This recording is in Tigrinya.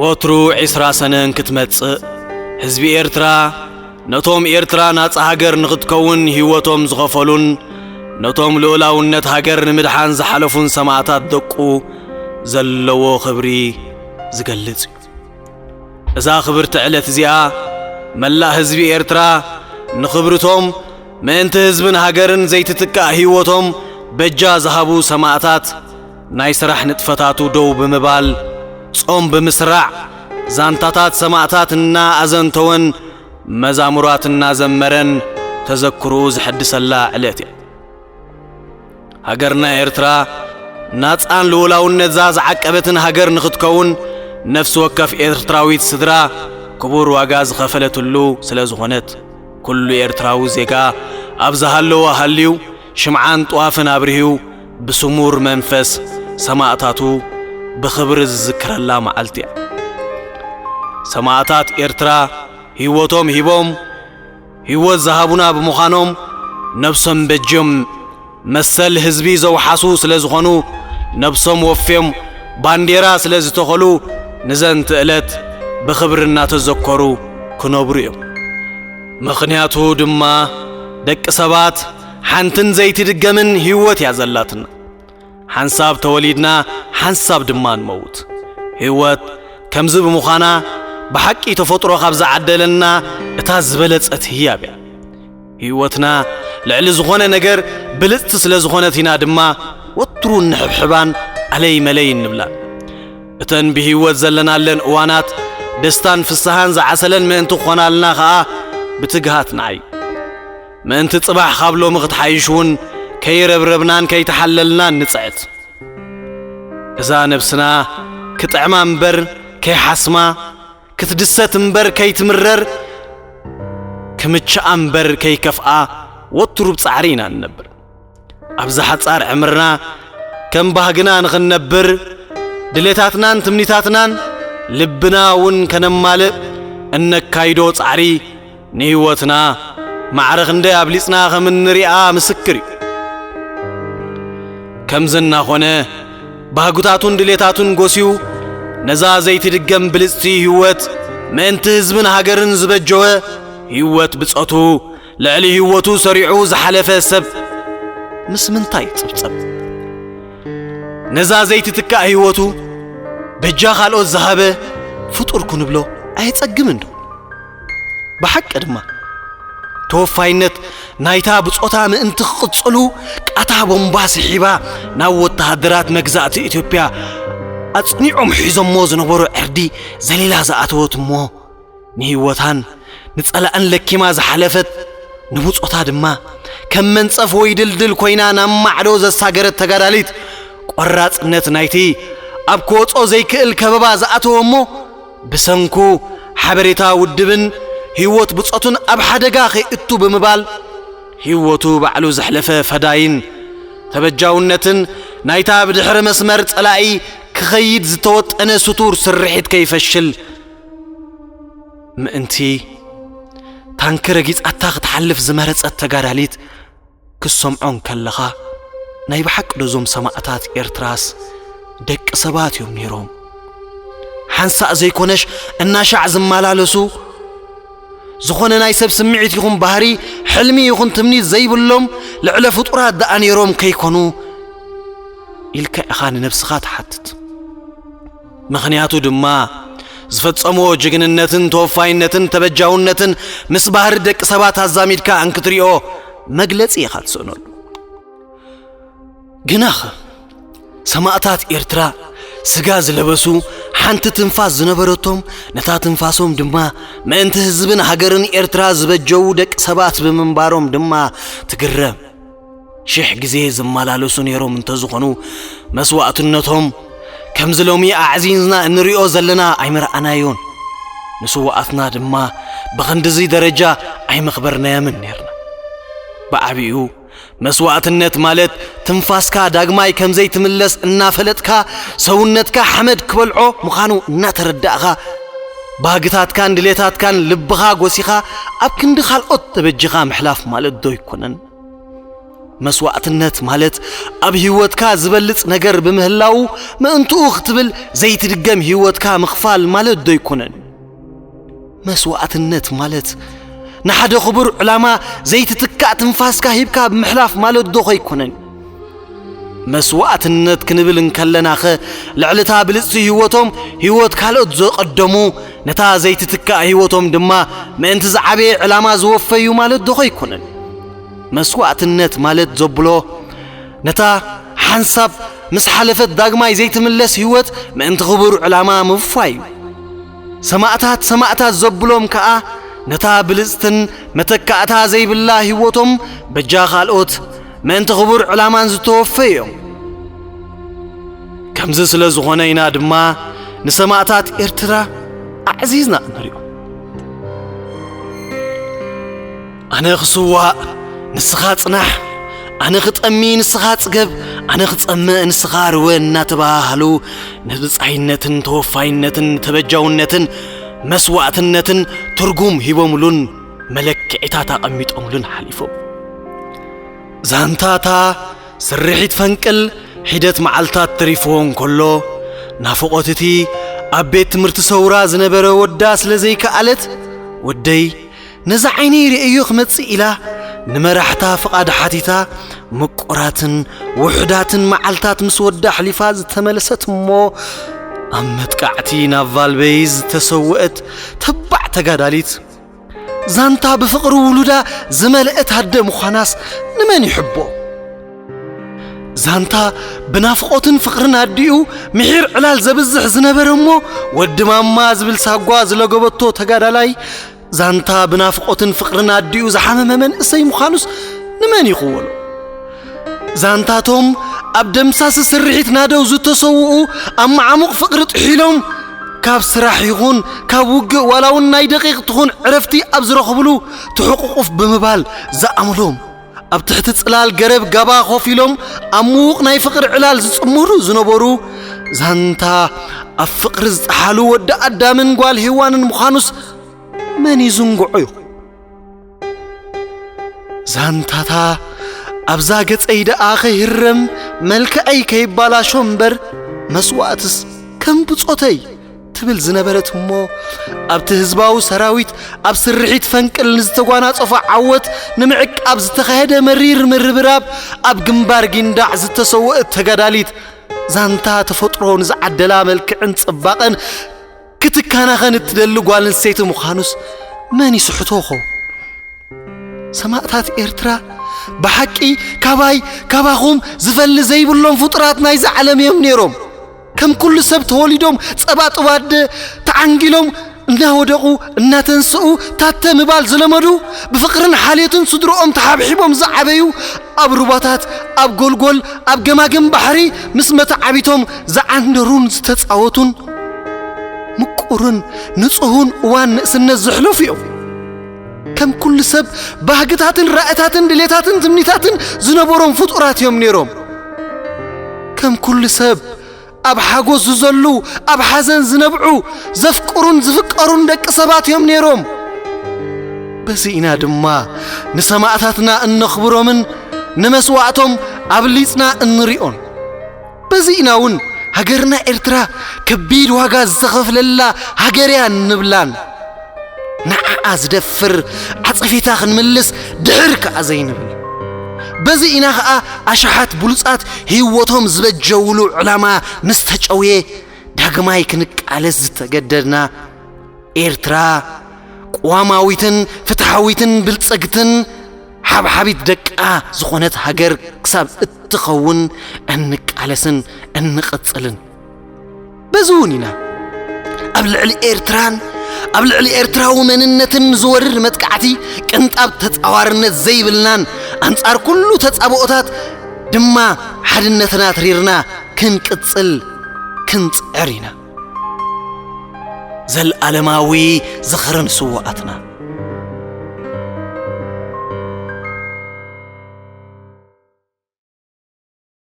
ወትሩ ዒስራ ሰነ እንክትመጽእ፣ ህዝቢ ኤርትራ ነቶም ኤርትራ ናጻ ሃገር ንኽትከውን ህይወቶም ዝኸፈሉን ነቶም ልኡላውነት ሃገር ንምድሓን ዝሓለፉን ሰማእታት ደቁ ዘለዎ ክብሪ ዝገልጽ እዩ። እዛ ክብርቲ ዕለት እዚኣ፣ መላእ ህዝቢ ኤርትራ ንኽብርቶም ምእንቲ ህዝብን ሃገርን ዘይትትካእ ህይወቶም በጃ ዝሃቡ ሰማእታት ናይ ስራሕ ንጥፈታቱ ደው ብምባል፣ ጾም ብምስራዕ፣ ዛንታታት ሰማእታት እናኣዘንተወን መዛሙራት እናዘመረን ተዘክርኡ ዝሐድሰላ ዕለት እያ። ሃገርና ኤርትራ ናጻን ልኡላውነታ ዝዓቀበትን ሃገር ንኽትከውን ነፍሲ ወከፍ ኤርትራዊት ስድራ ክቡር ዋጋ ዝኸፈለትሉ ስለ ዝኾነት፣ ኩሉ ኤርትራዊ ዜጋ ኣብ ዝሃለወ ሃልዩ ሽምዓን ጥዋፍን ኣብሪሁ ብስሙር መንፈስ ሰማእታቱ ብኽብሪ ዝዝክረላ መዓልቲ እያ። ሰማእታት ኤርትራ ህይወቶም ሂቦም ህይወት ዝሃቡና ብምዃኖም፣ ነብሶም በጅዮም መሰል ህዝቢ ዘውሓሱ ስለ ዝኾኑ፣ ነብሶም ወፍዮም ባንዴራ ስለ ዝተኸሉ፣ ንዘንቲ ዕለት ብኽብሪ እናተዘከሩ ክነብሩ እዮም። ምኽንያቱ ድማ፣ ደቂ ሰባት ሓንትን ዘይትድገምን ህይወት እያ ዘላትና። ሓንሳብ ተወሊድና፣ ሓንሳብ ድማ ንመውት። ህይወት ከምዚ ብምዃና፣ ብሓቂ ተፈጥሮ ካብ ዝዓደለና እታ ዝበለጸት ህያብ እያ። ህይወትና ልዕሊ ዝኾነ ነገር ብልጽቲ ስለ ዝኾነት ኢና ድማ ወትሩ እንሕብሕባን ኣለይ መለይ እንብላን። እተን ብህይወት ዘለናለን እዋናት ደስታን ፍስሃን ዝዓሰለን ምእንቲ ክኾናልና ኸኣ ብትግሃት ንዓይ። ምእንቲ ጽባሕ ካብ ሎሚ ክትሓይሽ እውን ከይረብረብናን ከይተሓለልናን ንጽዕት። እዛ ነብስና ክጥዕማ እምበር ከይሓስማ፣ ክትድሰት እምበር ከይትምረር፣ ክምችኣ እምበር ከይከፍኣ ወትሩ ብጻዕሪ ኢና እንነብር። ኣብዚ ሓጻር ዕምርና ከም ባህግና ንኽንነብር፣ ድሌታትናን ትምኒታትናን ልብና እውን ከነማልእ እነካይዶ ጻዕሪ ንህይወትና ማዕረ ክንደይ ኣብሊጽና ከም እንሪኣ ምስክር እዩ። ከምዚ እናኾነ፣ ባህጉታቱን ድሌታቱን ጎስዩ፣ ነዛ ዘይትድገም ብልጽቲ ህይወት ምእንቲ ህዝብን ሃገርን ዝበጀወ፣ ህይወት ብጾቱ ልዕሊ ህይወቱ ሰሪዑ ዝሓለፈ ሰብ ምስ ምንታይ ይጽብጸብ? ነዛ ዘይትትካእ ህይወቱ በጃ ካልኦት ዝሃበ ፍጡር ክንብሎ ኣየጸግምን ዶ? ብሓቂ ድማ፣ ተወፋይነት ናይታ ብጾታ ምእንቲ ክቕጽሉ ቃታ ቦምባ ስሒባ ናብ ወተሃደራት መግዛእቲ ኢትዮጵያ ኣጽኒዖም ሒዞሞ ዝነበሩ ዕርዲ ዘሊላ ዝኣተወት እሞ፣ ንህይወታን ንጸላእን ለኪማ ዝሓለፈት፣ ንብጾታ ድማ ከም መንጸፍ ወይ ድልድል ኮይና ናብ ማዕዶ ዘሳገረት ተጋዳሊት፣ ቆራጽነት ናይቲ ኣብ ክወጾ ዘይክእል ከበባ ዝኣተወ እሞ፣ ብሰንኩ ሓበሬታ ውድብን ህይወት ብጾቱን ኣብ ሓደጋ ከይእቱ ብምባል፣ ህይወቱ ባዕሉ ዘሕለፈ ፈዳይን ተበጃውነትን ናይታ ብድሕሪ መስመር ጸላኢ ክኸይድ ዝተወጠነ ስቱር ስርሒት ከይፈሽል ምእንቲ ታንኪ ረጊጻታ ክትሓልፍ ዝመረጸት ተጋዳሊት ክትሰምዖ እንከለኻ፣ ናይ ብሓቂ ዶ እዞም ሰማእታት ኤርትራስ ደቂ ሰባት እዮም ነይሮም? ሓንሳእ ዘይኮነሽ እናሻዕ ዝመላለሱ፣ ዝኾነ ናይ ሰብ ስምዒት ይኹን ባህሪ፣ ሕልሚ ይኹን ትምኒት ዘይብሎም ልዕለ ፍጡራት ደኣ ነይሮም ከይኮኑ ኢልካ ኢኻ ንነብስኻ ትሓትት። ምኽንያቱ ድማ፣ ዝፈጸምዎ ጅግንነትን ተወፋይነትን ተበጃውነትን ምስ ባህሪ ደቂ ሰባት ኣዛሚድካ እንክትሪኦ መግለጺ ኢኻ ትስእነሉ። ግናኸ፣ ሰማእታት ኤርትራ ስጋ ዝለበሱ፣ ሓንቲ ትንፋስ ዝነበረቶም፣ ነታ ትንፋሶም ድማ ምእንቲ ህዝብን ሃገርን ኤርትራ ዝበጀዉ ደቂ ሰባት ብምንባሮም ድማ ትግረም። ሽሕ ግዜ ዝመላለሱ ነይሮም እንተዝኾኑ፣ መስዋእትነቶም ከምዚ ሎሚ ኣዕዚዝና እንሪኦ ዘለና ኣይምረኣናዮን። ንስውኣትና ድማ ብኽንድዚ ደረጃ ኣይመኽበርናዮምን ነይርና። ብዓቢኡ መስዋእትነት ማለት ትንፋስካ ዳግማይ ከም ዘይትምለስ እናፈለጥካ፣ ሰውነትካ ሓመድ ክበልዖ ምዃኑ እናተረዳእኻ፣ ባህግታትካን ድሌታትካን ልብኻ ጎሲኻ ኣብ ክንዲ ካልኦት ተበጂኻ ምሕላፍ ማለት ዶ ኣይኮነን? መስዋእትነት ማለት ኣብ ህይወትካ ዝበልጽ ነገር ብምህላዉ ምእንትኡ ክትብል ዘይትድገም ህይወትካ ምኽፋል ማለት ዶ ኣይኮነን? መስዋእትነት ማለት ንሓደ ክቡር ዕላማ ዘይትትካእ ትንፋስካ ሂብካ ብምሕላፍ ማለት ዶ ኣይኮነን? መስዋእትነት ክንብል እንከለናኸ ልዕሊ እታ ብልጽቲ ህይወቶም ህይወት ካልኦት ዘቐደሙ፣ ነታ ዘይትትካእ ህይወቶም ድማ ምእንቲ ዝዓበየ ዕላማ ዝወፈዩ ማለት ዶ ኣይኮነን? መስዋእትነት ማለት ዘብሎ ነታ ሓንሳብ ምስ ሓለፈት ዳግማይ ዘይትምለስ ህይወት ምእንቲ ክቡር ዕላማ ምውፋይ እዩ። ሰማእታት ሰማእታት ዘብሎም ከኣ ነታ ብልጽትን መተካእታ ዘይብላ ህይወቶም በጃ ካልኦት ምእንቲ ክቡር ዕላማን ዝተወፈዩ እዮም። ከምዚ ስለ ዝኾነ ኢና ድማ ንሰማእታት ኤርትራ ኣዕዚዝና እንሪኦ። ኣነ ክስዋእ ንስኻ ጽናሕ፣ ኣነ ክጠሚ ንስኻ ጽገብ፣ ኣነ ክጸምእ ንስኻ ርወ እናተባሃሃሉ ንብጻይነትን ተወፋይነትን ተበጃውነትን መስዋእትነትን ትርጉም ሂቦምሉን መለክዒታት ኣቐሚጦምሉን ሓሊፎም። ዛንታታ ስርሒት ፈንቅል ሒደት መዓልታት ተሪፍዎ እንከሎ፣ ናፍቖት እቲ ኣብ ቤት ትምህርቲ ሰውራ ዝነበረ ወዳ ስለ ዘይከኣለት፣ "ወደይ፣ ነዚ ዓይነይ ርእዮ ክመጽእ" ኢላ ንመራሕታ ፍቓድ ሓቲታ፣ ምቁራትን ውሑዳትን መዓልታት ምስ ወዳ ኣሕሊፋ ዝተመለሰት እሞ፣ ኣብ መጥቃዕቲ ናብ ቫልበይ ዝተሰወአት ተባዕ ተጋዳሊት፣ ዛንታ ብፍቕሪ ውሉዳ ዝመልአት ኣደ ምዃናስ ንመን ይሕቦ? ዛንታ ብናፍቖትን ፍቕርን ኣዲኡ ምሒር ዕላል ዘብዝሕ ዝነበረ እሞ፣ ወዲ ማማ ዝብል ሳጓ ዝለገበቶ ተጋዳላይ፣ ዛንታ ብናፍቖትን ፍቕርን ኣዲኡ ዝሓመመ መንእሰይ ምዃኑስ ንመን ይኽወሎ? ዛንታቶም ኣብ ደምሳሲ ስርሒት ናደው ዝተሰውኡ፣ ኣብ መዓሙቕ ፍቕሪ ጥሒሎም፣ ካብ ስራሕ ይኹን ካብ ውግእ ዋላ እውን ናይ ደቂቕ ትኹን ዕረፍቲ ኣብ ዝረኽብሉ ትሕቑቑፍ ብምባል ዝኣምሎም፣ ኣብ ትሕቲ ጽላል ገረብ ጋባ ኮፍ ኢሎም ኣብ ምዉቕ ናይ ፍቕሪ ዕላል ዝጽመሩ ዝነበሩ፣ ዛንታ ኣብ ፍቕሪ ዝጠሓሉ ወዲ ኣዳምን ጓል ሄዋንን ምዃኑስ መን ይዝንግዖ ይኹን? ዛንታታ ኣብዛ ገጸይ ደኣ ከይህረም፣ መልክዐይ ከይባላሾ እምበር፣ መስዋእትስ ከም ብጾተይ ትብል ዝነበረት እሞ፣ ኣብቲ ህዝባዊ ሰራዊት ኣብ ስርሒት ፈንቅል ንዝተጓናጸፎ ዓወት ንምዕቃብ ዝተኻየደ መሪር ምርብራብ፣ ኣብ ግንባር ጊንዳዕ ዝተሰወአት ተጋዳሊት፣ ዛንታ ተፈጥሮ ንዝዓደላ መልክዕን ጽባቐን ክትከናኸን እትደሊ ጓል ኣንስተይቲ ምዃኑስ መን ይስሕቶ ኸውን? ሰማእታት ኤርትራ ብሓቂ ካባይ ካባኹም ዝፈሊ ዘይብሎም ፍጡራት ናይዚ ዓለም እዮም ነይሮም። ከም ኩሉ ሰብ ተወሊዶም ጸባ ጥባደ ተዓንጊሎም እናወደቑ እናተንስኡ ታተ ምባል ዝለመዱ፣ ብፍቕርን ሓልዮትን ስድርኦም ተሓብሒቦም ዝዓበዩ፣ ኣብ ሩባታት፣ ኣብ ጎልጎል፣ ኣብ ገማግም ባሕሪ ምስ መተዓቢቶም ዝዓንደሩን ዝተጻወቱን፣ ምቁርን ንጹሁን እዋን ንእስነት ዘሕለፉ እዮም። ከም ኩሉ ሰብ ባህግታትን ራእታትን ድሌታትን ትምኒታትን ዝነበሮም ፍጡራት እዮም ነይሮም። ከም ኩሉ ሰብ ኣብ ሓጎስ ዝዘሉ፣ ኣብ ሓዘን ዝነብዑ፣ ዘፍቅሩን ዝፍቀሩን ደቂ ሰባት እዮም ነይሮም። በዚ ኢና ድማ ንሰማእታትና እነኽብሮምን ንመስዋእቶም ኣብሊጽና እንሪኦን። በዚ ኢና እውን ሃገርና ኤርትራ ከቢድ ዋጋ ዝተኸፍለላ ሃገር እያ እንብላን። ንዓኣ ዝደፍር ዓጸፌታ ክንምልስ ድሕር ከኣ ዘይንብል። በዚ ኢና ከኣ ኣሽሓት ብሉጻት ህይወቶም ዝበጀውሉ ዕላማ ምስ ተጨውየ ዳግማይ ክንቃለስ ዝተገደድና። ኤርትራ ቅዋማዊትን ፍትሓዊትን ብልጽግትን ሓብሓቢት ደቃ ዝኾነት ሃገር ክሳብ እትኸውን እንቃለስን እንቕጽልን። በዚ እውን ኢና ኣብ ልዕሊ ኤርትራን ኣብ ልዕሊ ኤርትራዊ መንነትን ዝወርድ መጥቃዕቲ ቅንጣብ ተጻዋርነት ዘይብልናን ኣንጻር ኩሉ ተጻብኦታት ድማ ሓድነትና ኣትሪርና ክንቅጽል ክንጽዕር ኢና። ዘልኣለማዊ ዝኽርን ስውኣትና።